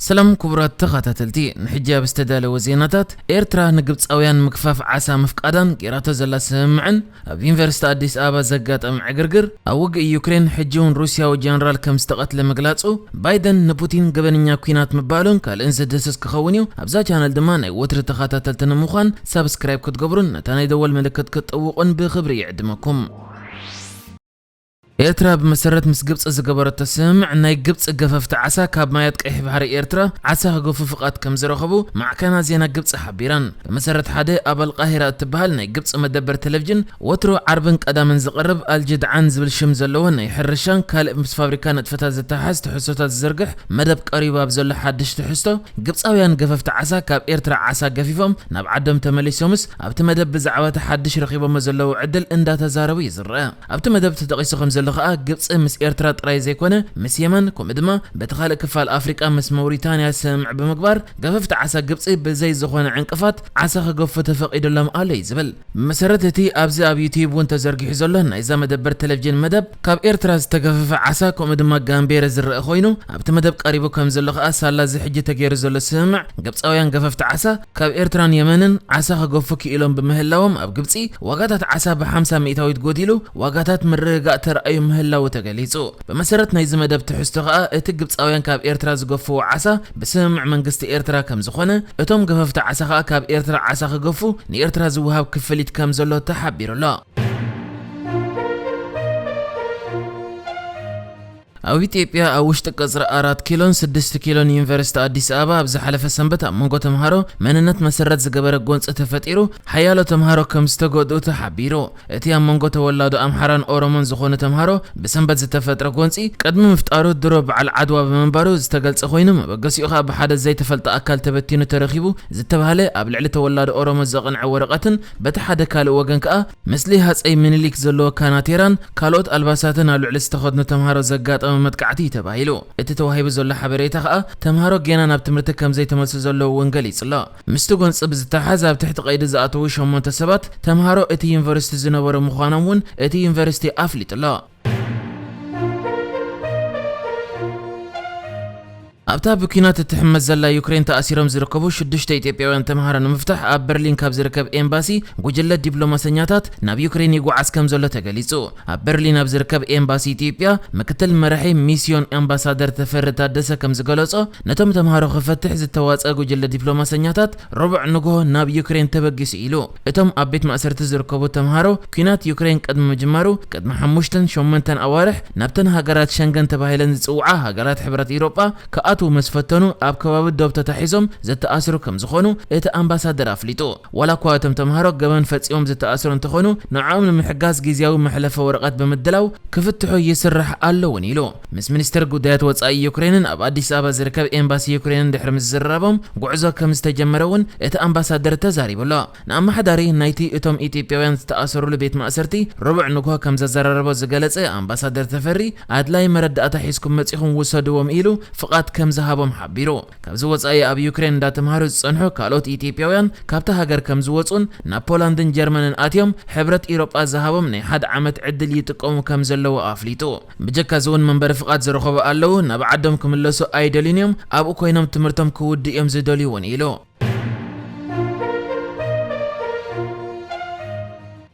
ሰላም ክቡራት ተኸታተልቲ፣ ንሕጂ ኣብ ዝተዳለወ ዜናታት፣ ኤርትራ ንግብጻውያን ምግፋፍ ዓሳ ምፍቃዳን ጌራቶ ዘላ ስምምዕን፣ ኣብ ዩኒቨርሲቲ ኣዲስ ኣበባ ዘጋጠመ ዕግርግር፣ ኣብ ውግእ ዩክሬን ሕጂ እውን ሩስያዊ ጀነራል ከም ዝተቐትለ ምግላጹ፣ ባይደን ንፑቲን ገበነኛ ኲናት ምባሉን ካልእን ዝድህስስ ክኸውን እዩ። ኣብዛ ቻነል ድማ ናይ ወትሪ ተኸታተልቲ ንምዃን ሳብስክራይብ ክትገብሩን ነታ ናይ ደወል ምልክት ክትጥውቑን ብኽብሪ ይዕድመኩም። ኤርትራ ብመሰረት ምስ ግብጺ ዝገበረቶ ስምምዕ፣ ናይ ግብጺ ገፈፍቲ ዓሳ ካብ ማያት ቀይሕ ባሕሪ ኤርትራ ዓሳ ክገፉ ፍቓድ ከም ዝረኸቡ ማዕከናት ዜና ግብጺ ሓቢረን። ብመሰረት ሓደ ኣብ ኣልቃሂራ እትበሃል ናይ ግብጺ መደበር ቴሌቪዥን፣ ወትሩ ዓርብን ቀዳምን ዝቐርብ ኣልጅድዓን ዝብል ሽም ዘለዎ ናይ ሕርሻን ካልእ ምስ ፋብሪካ ንጥፈታት ዝተሓዝ ትሕዝቶታት ዝዝርግሕ መደብ ቀሪቡ ኣብ ዘሎ ሓድሽ ትሕዝቶ፣ ግብጻውያን ገፈፍቲ ዓሳ ካብ ኤርትራ ዓሳ ገፊፎም ናብ ዓዶም ተመሊሶምስ፣ ኣብቲ መደብ ብዛዕባ እቲ ሓድሽ ረኺቦሞ ዘለዉ ዕድል እንዳተዛረቡ እዩ ዝረአ። ኣብቲ መደብ ተጠቒሱ ከም ዘሎ ከኣ፣ ግብጺ ምስ ኤርትራ ጥራይ ዘይኮነ፣ ምስ የመን፣ ከምኡ ድማ በቲ ካልእ ክፋል ኣፍሪቃ ምስ መውሪታንያ ስምምዕ ብምግባር፣ ገፈፍቲ ዓሳ ግብጺ ብዘይ ዝኾነ ዕንቅፋት ዓሳ ክገፉ ተፈቒዱሎም ኣሎ እዩ ዝብል። ብመሰረት እቲ ኣብዚ ኣብ ዩትዩብ እውን ተዘርጊሑ ዘሎ ናይዛ መደበር ቴሌቪዥን መደብ፣ ካብ ኤርትራ ዝተገፈፈ ዓሳ ከምኡ ድማ ጋምቤረ ዝረአ ኮይኑ፣ ኣብቲ መደብ ቀሪቡ ከም ዘሎ ከኣ፣ ሳላ እዚ ሕጂ ተገይሩ ዘሎ ስምምዕ፣ ግብጻውያን ገፈፍቲ ዓሳ ካብ ኤርትራን የመንን ዓሳ ክገፉ ክኢሎም ብምህላዎም፣ ኣብ ግብጺ ዋጋታት ዓሳ ብሓምሳ ሚእታዊት ጎዲሉ፣ ዋጋታት ምርግጋእ ተራእዩ ምህላዉ ተገሊጹ። ብመሰረት ናይዚ መደብ ትሕዝቶ ከኣ፣ እቲ ግብጻውያን ካብ ኤርትራ ዝገፍዎ ዓሳ ብስምምዕ መንግስቲ ኤርትራ ከም ዝኾነ፣ እቶም ገፈፍቲ ዓሳ ከኣ ካብ ኤርትራ ዓሳ ክገፉ ንኤርትራ ዝወሃብ ክፍሊት ከም ዘሎ ተሓቢሩ ኣሎ። ኣብ ኢትዮጵያ ኣብ ውሽጢ ቀጽሪ ኣራት ኪሎን ስድስት ኪሎን ዩኒቨርሲቲ ኣዲስ ኣበባ ኣብ ዝሓለፈ ሰንበት ኣብ መንጎ ተምሃሮ መንነት መሰረት ዝገበረ ጎንጺ ተፈጢሩ፣ ሓያሎ ተምሃሮ ከም ዝተጎድኡ ተሓቢሩ። እቲ ኣብ መንጎ ተወላዶ ኣምሓራን ኦሮሞን ዝኾኑ ተምሃሮ ብሰንበት ዝተፈጥረ ጎንጺ ቅድሚ ምፍጣሩ ድሮ በዓል ዓድዋ ብምንባሩ ዝተገልጸ ኮይኑ፣ መበገሲኡ ከኣ ብሓደ ዘይተፈልጠ ኣካል ተበቲኑ ተረኺቡ ዝተባህለ ኣብ ልዕሊ ተወላዶ ኦሮሞ ዘቕንዐ ወረቐትን በቲ ሓደ ካልእ ወገን ከኣ ምስሊ ሃጸይ ምኒልክ ዘለዎ ካናቴራን ካልኦት ኣልባሳትን ኣብ ልዕሊ ዝተኸድኑ ተምሃሮ ዘጋጠመ መጥቃዕቲ እዩ ተባሂሉ። እቲ ተዋሂቡ ዘሎ ሓበሬታ ከኣ፣ ተምሃሮ ጌና ናብ ትምህርቲ ከም ዘይተመልሱ ዘለዉ እውን ገሊጹ ኣሎ። ምስቲ ጎንጺ ብዝተሓሓዝ ኣብ ትሕቲ ቀይዲ ዝኣተዉ ሸሞንተ ሰባት ተምሃሮ እቲ ዩኒቨርሲቲ ዝነበሩ ምዃኖም እውን እቲ ዩኒቨርሲቲ ኣፍሊጡ ኣሎ። ኣብታ ብኲናት እትሕመስ ዘላ ዩክሬን ተኣሲሮም ዝርከቡ ሽዱሽተ ኢትዮጵያውያን ተምሃሮ ንምፍታሕ ኣብ በርሊን ካብ ዝርከብ ኤምባሲ ጉጅለ ዲፕሎማሰኛታት ናብ ዩክሬን ይጓዓዝ ከም ዘሎ ተገሊጹ። ኣብ በርሊን ኣብ ዝርከብ ኤምባሲ ኢትዮጵያ ምክትል መራሒ ሚስዮን ኣምባሳደር ተፈሪ ታደሰ ከም ዝገለጾ፣ ነቶም ተምሃሮ ክፈትሕ ዝተዋጸ ጉጅለ ዲፕሎማሰኛታት ረቡዕ ንግሆ ናብ ዩክሬን ተበጊሱ ኢሉ። እቶም ኣብ ቤት ማእሰርቲ ዝርከቡ ተምሃሮ፣ ኲናት ዩክሬን ቅድሚ ምጅማሩ ቅድሚ ሓሙሽተን ሸሞንተን ኣዋርሕ ናብተን ሃገራት ሸንገን ተባሂለን ዝጽውዓ ሃገራት ሕብረት ኢሮጳ ክኣትዉ ምስ ፈተኑ ኣብ ከባቢ ዶብ ተታሒዞም ዝተኣስሩ ከም ዝኾኑ እቲ ኣምባሳደር ኣፍሊጡ። ዋላ እኳ እቶም ተምሃሮ ገበን ፈጺሞም ዝተኣስሩ እንተኾኑ፣ ንዕኦም ንምሕጋዝ ግዝያዊ መሕለፊ ወረቐት ብምድላው ክፍትሑ ይስራሕ ኣሎ እውን ኢሉ። ምስ ሚኒስትር ጉዳያት ወጻኢ ዩክሬንን ኣብ ኣዲስ ኣበባ ዝርከብ ኤምባሲ ዩክሬንን ድሕሪ ምዝርራቦም፣ ጉዕዞ ከም ዝተጀመረ እውን እቲ ኣምባሳደር ተዛሪቡ ኣሎ። ንኣመሓዳሪ ናይቲ እቶም ኢትዮጵያውያን ዝተኣሰሩሉ ቤት ማእሰርቲ ረቡዕ ንግሆ ከም ዘዘራረቦ ዝገለጸ ኣምባሳደር ተፈሪ፣ ኣድላይ መረዳእታ ሒዝኩም መጺኹም ውሰድዎም ኢሉ ፍቓድ ከም ዝሃቦም ሓቢሩ። ካብዚ ወጻኢ ኣብ ዩክሬን እንዳተምሃሩ ዝጸንሑ ካልኦት ኢትዮጵያውያን ካብታ ሃገር ከም ዝወጹን ናብ ፖላንድን ጀርመንን ኣትዮም ሕብረት ኢሮጳ ዝሃቦም ናይ ሓደ ዓመት ዕድል ይጥቀሙ ከም ዘለዉ ኣፍሊጡ። ብጀካ እዚ እውን መንበሪ ፍቓድ ዝረኸቡ ኣለዉ፣ ናብ ዓዶም ክምለሱ ኣይደልዩን እዮም፣ ኣብኡ ኮይኖም ትምህርቶም ክውድኡ እዮም ዝደልዩ እውን ኢሉ።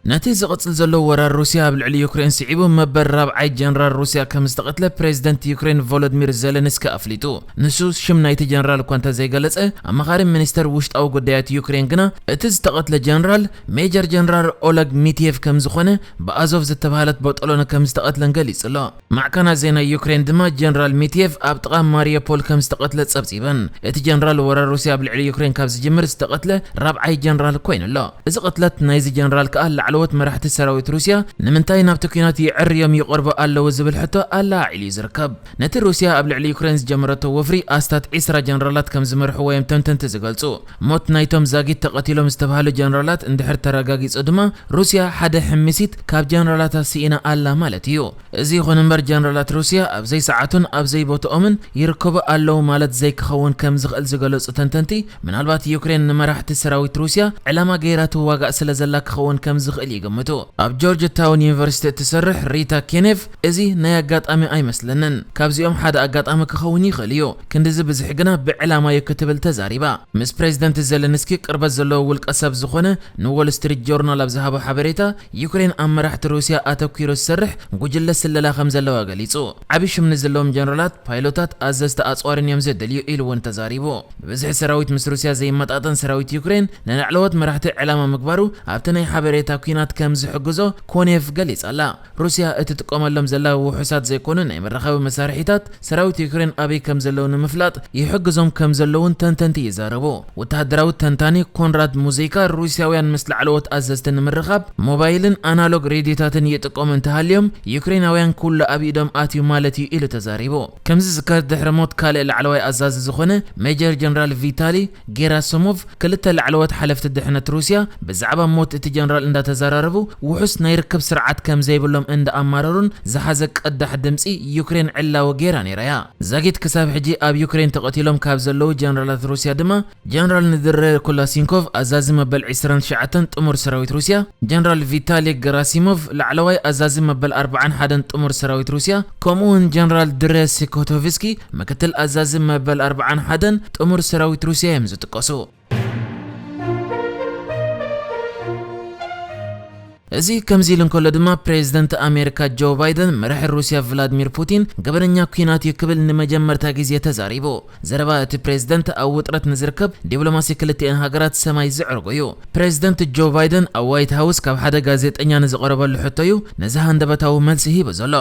ነቲ ዝቕጽል ዘሎ ወራር ሩስያ ኣብ ልዕሊ ዩክሬን ስዒቡ፣ መበል ራብዓይ ጀነራል ሩስያ ከም ዝተቐትለ ፕሬዚደንት ዩክሬን ቮሎዲሚር ዜለንስኪ ኣፍሊጡ። ንሱ ሽም ናይቲ ጀነራል እኳ እንተዘይገለጸ፣ ኣማኻሪ ሚኒስተር ውሽጣዊ ጉዳያት ዩክሬን ግና፣ እቲ ዝተቐትለ ጀነራል ሜጀር ጀነራል ኦለግ ሚትየቭ ከም ዝኾነ፣ ብኣዞቭ ዝተባህለት ቦጦሎኒ ከም ዝተቐትለን ገሊጹ ኣሎ። ማዕከናት ዜና ዩክሬን ድማ ጀነራል ሚትየቭ ኣብ ጥቓ ማሪዮፖል ከም ዝተቐትለ ጸብጺበን። እቲ ጀነራል ወራር ሩስያ ኣብ ልዕሊ ዩክሬን ካብ ዝጅምር ዝተቐትለ ራብዓይ ጀነራል ኮይኑ ኣሎ። እዚ ቅትለት ናይዚ ጀነራል ከኣ ላዕለዎት መራሕቲ ሰራዊት ሩስያ ንምንታይ ናብቲ ኲናት የዕርዮም ይቐርቡ ኣለዉ ዝብል ሕቶ ኣለዓዒሉ እዩ ዝርከብ። ነቲ ሩስያ ኣብ ልዕሊ ዩክሬን ዝጀመረቶ ወፍሪ ኣስታት ዒስራ ጀነራላት ከም ዝመርሕዎ እዮም ተንተንቲ ዝገልጹ። ሞት ናይቶም ዛጊት ተቐቲሎም ዝተባህሉ ጀነራላት እንድሕር ተረጋጊጹ ድማ ሩስያ ሓደ ሕምሲት ካብ ጀነራላታ ስኢና ኣላ ማለት እዩ። እዚ ይኹን እምበር፣ ጀነራላት ሩስያ ኣብ ዘይሰዓቱን ኣብ ዘይቦትኦምን ይርከቡ ኣለዉ ማለት ዘይክኸውን ከም ዝኽእል ዝገለጹ ተንተንቲ፣ ምናልባት ዩክሬን ንመራሕቲ ሰራዊት ሩስያ ዕላማ ገይራ ትዋጋእ ስለ ዘላ ክኸውን ከም ዝኽእል ይግምቱ። ኣብ ጆርጅ ታውን ዩኒቨርሲቲ እትሰርሕ ሪታ ኬኔቭ፣ "እዚ ናይ ኣጋጣሚ ኣይመስለንን። ካብዚኦም ሓደ ኣጋጣሚ ክኸውን ይኽእል እዩ። ክንድዚ ብዝሒ ግና ብዕላማ እዩ" ክትብል ተዛሪባ። ምስ ፕሬዚደንት ዜለንስኪ ቅርበት ዘለዎ ውልቀ ሰብ ዝኾነ ንዎል ስትሪት ጆርናል ኣብ ዝሃቦ ሓበሬታ፣ ዩክሬን ኣብ መራሕቲ ሩስያ ኣተኲሩ ዝሰርሕ ጉጅለ ስለላ ከም ዘለዋ ገሊጹ። ዓቢ ሽም ንዘለዎም ጀነራላት፣ ፓይሎታት፣ ኣዘዝቲ ኣጽዋርን እዮም ዘደልዩ ኢሉ እውን ተዛሪቡ። ብብዝሒ ሰራዊት ምስ ሩስያ ዘይመጣጠን ሰራዊት ዩክሬን ንላዕለዎት መራሕቲ ዕላማ ምግባሩ ኣብቲ ናይ ሓበሬታ ኲናት ከም ዝሕግዞ ኮኔቭ ገሊጻ ኣላ። ሩስያ እትጥቀመሎም ዘላ ውሑሳት ዘይኮኑ ናይ መራኸቢ መሳርሒታት ሰራዊት ዩክሬን ኣበይ ከም ዘለዉ ንምፍላጥ ይሕግዞም ከም ዘለዉን ተንተንቲ ይዛረቡ። ወተሃደራዊ ተንታኒ ኮንራድ ሙዚካ፣ ሩስያውያን ምስ ላዕለዎት ኣዘዝቲ ንምርኻብ ሞባይልን ኣናሎግ ሬድዮታትን ይጥቀሙ እንተሃልዮም፣ ዩክሬናውያን ኩሉ ኣብ ኢዶም ኣትዩ ማለት እዩ ኢሉ ተዛሪቡ። ከምዚ ዝዝከር፣ ድሕሪ ሞት ካልእ ላዕለዋይ ኣዛዚ ዝኾነ ሜጀር ጀነራል ቪታሊ ጌራሲሞቭ፣ ክልተ ላዕለዎት ሓለፍቲ ድሕነት ሩስያ ብዛዕባ ሞት እቲ ጀነራል እንዳተዘራረቡ፣ ውሑስ ናይ ርክብ ስርዓት ከም ዘይብሎም እንዳኣማረሩን ዝሓዘ ቀዳሕ ድምጺ ዩክሬን ዕላዊ ጌራ ነይራ እያ። ዛጊት ክሳብ ሕጂ ኣብ ዩክሬን ተቐቲሎም ካብ ዘለዉ ጀነራላት ሩስያ ድማ፣ ጀነራል ንድረ ኩላሲንኮቭ፣ ኣዛዚ መበል ዕስራን ትሽዓተን ጥሙር ሰራዊት ሩስያ፣ ጀነራል ቪታሊ ገራሲሞቭ፣ ላዕለዋይ ኣዛዚ መበል ኣርባዓን ሓደን ጥሙር ሰራዊት ሩስያ፣ ከምኡ እውን ጀነራል ድረ ሲኮቶቭስኪ፣ ምክትል ኣዛዚ መበል ኣርባዓን ሓደን ጥሙር ሰራዊት ሩስያ እዮም ዝጥቀሱ። እዚ ከምዚ ኢሉ እንከሎ ድማ፣ ፕሬዚደንት ኣሜሪካ ጆ ባይደን፣ መራሒ ሩስያ ቭላድሚር ፑቲን ገበነኛ ኲናት እዩ ክብል ንመጀመርታ ግዜ ተዛሪቡ። ዘረባ እቲ ፕሬዚደንት ኣብ ውጥረት ንዝርከብ ዲፕሎማሲ ክልቲኤን ሃገራት ሰማይ ዘዕረጎ እዩ። ፕሬዚደንት ጆ ባይደን ኣብ ዋይት ሃውስ ካብ ሓደ ጋዜጠኛ ንዝቐረበሉ ሕቶ እዩ ነዚ ሃንደበታዊ መልሲ ሂቡ ዘሎ።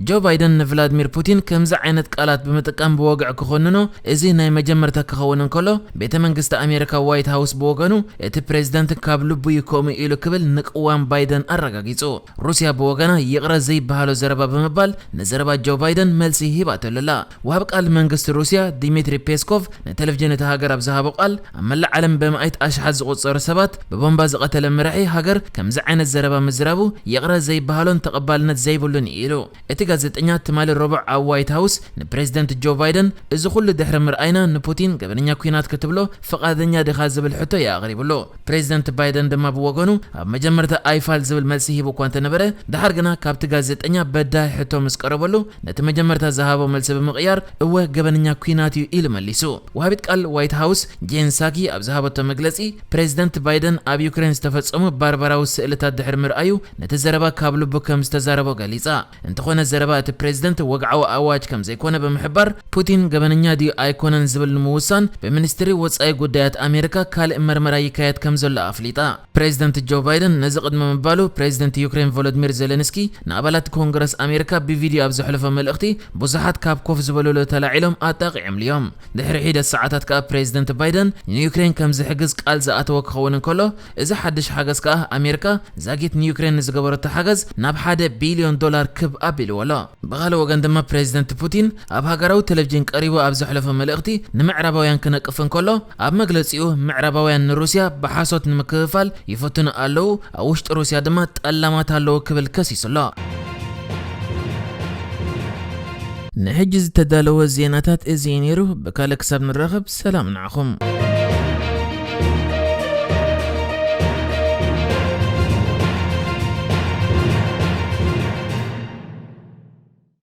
ጆ ባይደን ንቭላድሚር ፑቲን ከምዚ ዓይነት ቃላት ብምጥቃም ብወግዒ ክኾንኖ እዚ ናይ መጀመርታ ክኸውን እንከሎ፣ ቤተ መንግስቲ ኣሜሪካ ዋይት ሃውስ ብወገኑ፣ እቲ ፕሬዚደንት ካብ ልቡ እዩ ከምኡ ኢሉ ክብል ንቅዋም ባይደን ኣረጋጊጹ። ሩስያ ብወገና ይቕረ ዘይበሃሎ ዘረባ ብምባል ንዘረባ ጆ ባይደን መልሲ ሂባተሉ ኣላ። ወሃብ ቃል መንግስቲ ሩስያ ዲሚትሪ ፔስኮቭ ንቴሌቪዥን እታ ሃገር ኣብ ዝሃቦ ቃል፣ ኣብ መላእ ዓለም ብመኣይት ኣሽሓት ዝቑጸሩ ሰባት ብቦምባ ዝቐተለ መራሒ ሃገር ከምዚ ዓይነት ዘረባ ምዝራቡ ይቕረ ዘይበሃሎን ተቐባልነት ዘይብሉን እዩ ኢሉ። እቲ ጋዜጠኛ ትማሊ ረቡዕ ኣብ ዋይት ሃውስ ንፕሬዚደንት ጆ ባይደን፣ "እዚ ኩሉ ድሕሪ ምርኣይና ንፑቲን ገበነኛ ኲናት ክትብሎ ፍቓደኛ ዲኻ?" ዝብል ሕቶ እዩ ኣቕሪብሉ። ፕሬዚደንት ባይደን ድማ ብወገኑ፣ ኣብ መጀመርታ ኣይፋል ዝብል መልሲ ሂቡ እኳ እንተነበረ፣ ደሓር ግና ካብቲ ጋዜጠኛ በዳሂ ሕቶ ምስ ቀረበሉ፣ ነቲ መጀመርታ ዝሃቦ መልሲ ብምቕያር፣ "እወ፣ ገበነኛ ኲናት እዩ" ኢሉ መሊሱ። ወሃቢት ቃል ዋይት ሃውስ ጄን ሳኪ ኣብ ዝሃበቶ መግለጺ፣ ፕሬዚደንት ባይደን ኣብ ዩክሬን ዝተፈጸሙ ባርባራዊ ስእልታት ድሕሪ ምርኣዩ፣ ነቲ ዘረባ ካብ ልቡ ከም ዝተዛረቦ ገሊጻ። እንተኾነ፣ ዘረባ እቲ ፕሬዚደንት ወግዓዊ ኣዋጅ ከም ዘይኮነ ብምሕባር፣ ፑቲን ገበነኛ ድዩ ኣይኮነን ዝብል ንምውሳን ብሚኒስትሪ ወጻኢ ጉዳያት ኣሜሪካ ካልእ መርመራ ይካየድ ከም ዘሎ ኣፍሊጣ። ፕሬዚደንት ጆ ባይደን ነዚ ቅድሚ ምባሉ፣ ፕሬዚደንት ዩክሬን ቮሎዲሚር ዜሌንስኪ ንኣባላት ኮንግረስ ኣሜሪካ ብቪድዮ ኣብ ዘሕለፎ መልእኽቲ፣ ብዙሓት ካብ ኮፍ ዝበሉሉ ተላዒሎም ኣጣቒዖምሉ እዮም። ድሕሪ ሒደት ሰዓታት ከኣ ፕሬዚደንት ባይደን ንዩክሬን ከም ዝሕግዝ ቃል ዝኣተወ ክኸውን እንከሎ፣ እዚ ሓድሽ ሓገዝ ከኣ ኣሜሪካ ዛጊት ንዩክሬን ንዝገበረቶ ሓገዝ ናብ ሓደ ቢልዮን ዶላር ክብ ኣቢልዎ ኣሎ። ብኻልእ ወገን ድማ ፕሬዚደንት ፑቲን ኣብ ሃገራዊ ቴሌቪዥን ቀሪቡ ኣብ ዘሕለፎ መልእኽቲ ንምዕራባውያን ክነቅፍ እንከሎ፣ ኣብ መግለጺኡ ምዕራባውያን ንሩስያ ብሓሶት ንምክፍፋል ይፈትኑ ኣለዉ፣ ኣብ ውሽጢ ሩስያ ድማ ጠላማት ኣለዉ ክብል ከሲሱ ኣሎ። ንሕጂ ዝተዳለወ ዜናታት እዚ እዩ ነይሩ። ብካልእ ክሳብ ንራኸብ ሰላም ንዓኹም።